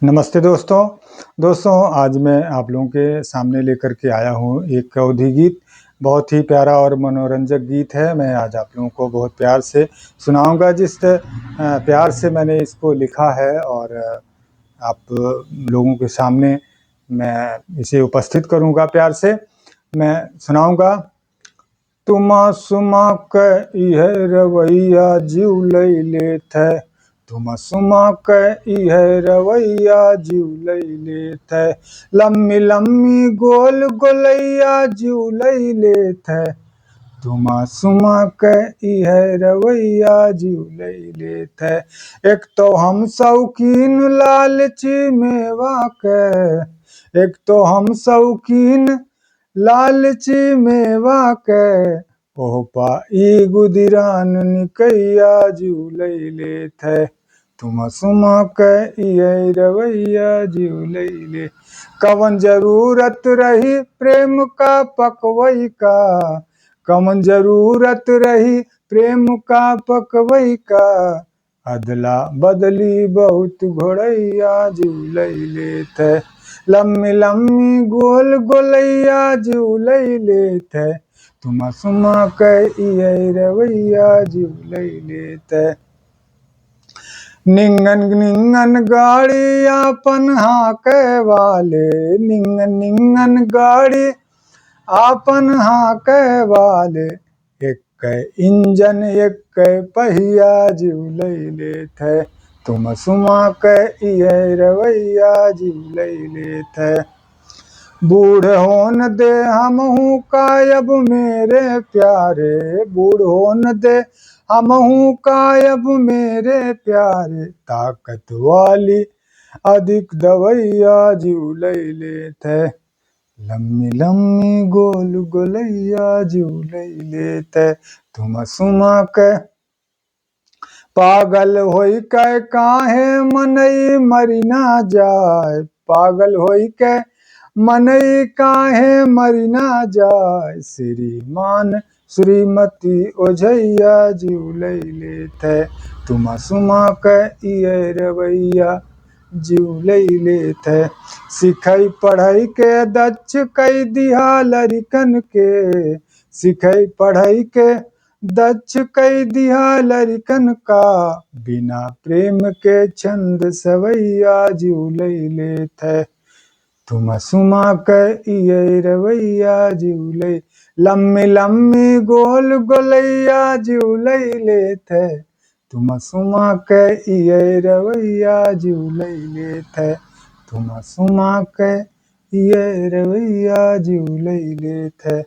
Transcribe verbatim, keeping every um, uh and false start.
नमस्ते दोस्तों। दोस्तों, आज मैं आप लोगों के सामने लेकर के आया हूँ एक अवधी गीत। बहुत ही प्यारा और मनोरंजक गीत है। मैं आज आप लोगों को बहुत प्यार से सुनाऊंगा। जिस त-, अ, प्यार से मैंने इसको लिखा है और, अ, आप लोगों के सामने मैं इसे उपस्थित करूंगा प्यार से। मैं सुनाऊंगा। तुमा सुमा क इहे रवैया जीव लई लेत है। तुमा सुमा क इहे रवैया जीव लई लेत है। लम्मी लम्मी गोल गोलैया जीव लई लेत है। तुमा सुमा क इहे रवैया जीव लई लेत है। एक तो हम शौकीन लालची मेवा के, एक तो हम शौकीन लालची मेवा के, ओह पा ई गुदिरान निकैया जीव लई लेत है। तुमा सुमा के इहे रवैया जीव लई ले। कवन जरूरत रही प्रेम का पकवई का, कवन जरूरत रही प्रेम का पकवई का, अदला बदली बहुत घोड़ैया जीव लई लेत है। लम्मी लम्मी गोल गोलैया जीव लई लेत है। तुमा सुमा के इहे रवैया जीव लई लेत है। निंगन निंगन गाड़ी आपन हाँके वाले, निंगन निंगन गाड़ी आपन हाँके वाले, एक इंजन एक पहिया जीव लई लेत है। तुमा सुमा के इहे रवैया जीव लई लेत है। बूढ़ होन दे हमहू का अब मेरे प्यारे, बूढ़ होन दे हमहू का अब मेरे प्यारे, ताकत वाली अधिक दवैया जीव लई लेत है। लम्मी लम्मी गोल गोलैया जीव लई लेत है। तुमा सुमा के पागल होई के काहे मनई मरी ना जाए, पागल होई के मनई काहे मरी ना जाए, श्रीमान श्रीमती ओझैया जीव लई लेत है। तुमा सुमा के इहे रवैया जीव लई लेत है। सिखई पढ़ई के दच्छ कई दिहा लरिकन के, सिखई पढ़ई के दच्छ कई दिहा लरिकन का, बिना प्रेम के छंद सवैया जीव लई लेत है। तुमा सुमा के इहे रवैया जीव लई, लम्मी लम्मी गोल गोलैया जीव लई लेत है। तुमा सुमा के इहे रवैया जीव लई लेत है। तुमा सुमा के इहे रवैया जीव लई लेत है।